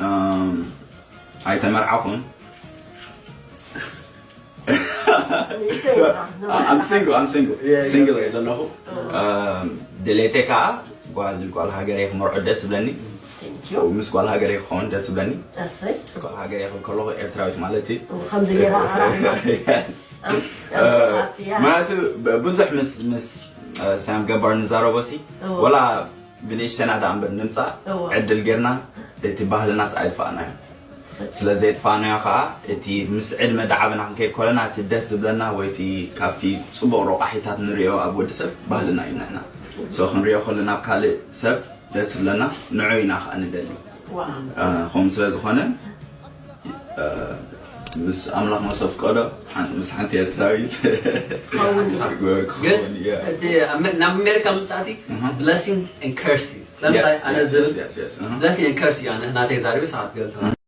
Um, ኣይተመርዓኹን። I'm single, I'm single. Single እየ ዘለኹ። Um, ድሌተይ ከዓ ጓል ጓል ሃገረይ ክመርዖ ደስ ዝብለኒ። ምስ ጓል ሃገረይ ክኸውን ደስ ዝብለኒ። ጓል ሃገረይ ክብል ከለኹ ኤርትራዊት ማለት እዩ። ምክንያቱ ብዙሕ ምስ ምስ ሳም ገባር ንዛረቦ ሲ ወላ ብንእሽተና ደኣ እምበር ንምጻእ ዕድል ጌርና እቲ ባህልናስ ኣይጥፋእናዮ። ስለ ዘይጥፋእናዮ ከዓ እቲ ምስ ዕድመ ዳዕብና ክንከይድ ከለና እቲ ደስ ዝብለና ወይ እቲ ካብቲ ጽቡቕ ሮቃሒታት ንርእዮ ኣብ ወዲ ሰብ ባህልና እዩ ንሕና። So ክንርእዮ ከለና ኣብ ካልእ ሰብ ደስ ዝብለና ንዑ ኢና ከዓ ንደሊ። ከምኡ ስለ ዝኾነ ምስ ኣምላኽ መሰፍቀዶ ምስ ሓንቲ ኤርትራዊት ግን እቲ ናብ ኣሜሪካ ምምፃእሲ blessing and curse እዩ ስለምንታይ ኣነ ዝብል blessing and curse እዩ ኣነ ናተይ ዛሪበ ሰዓት ገልትና